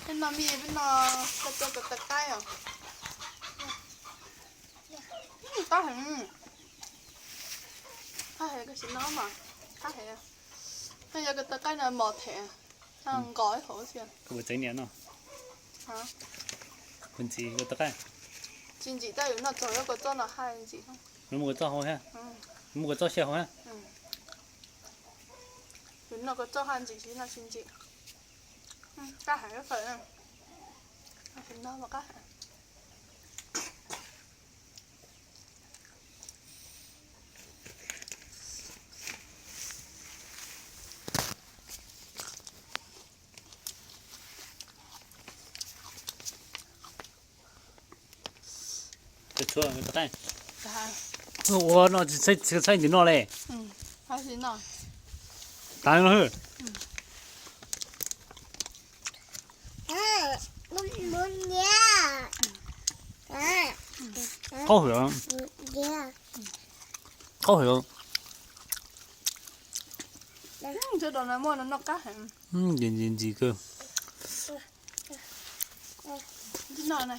Peb no me, peb no koj coj koj taw qaib os. Qab heev, qab heev, koj sim no mas qab heev. Koj yog koj taw qaib no mos them, nqos ib hauv xwb. Kuv txeev niam no. Kuv ntxiv koj taw qaib. Tsis ntsim, tab yus noj txog koj txob no haj ntsim. Muab koj txob hauv hab, muab koj txob xyaw hauv hab. Yus noj koj txob haj ntsim, tsis noj tsis ntsim. Qab heev fawm, sim no mas qab heev. Ua no tsis txhaij ntws no le. Tav no hwj. Qaub hwm, qaub hwm. Ntxim ntxim kawg. Ntxim no na.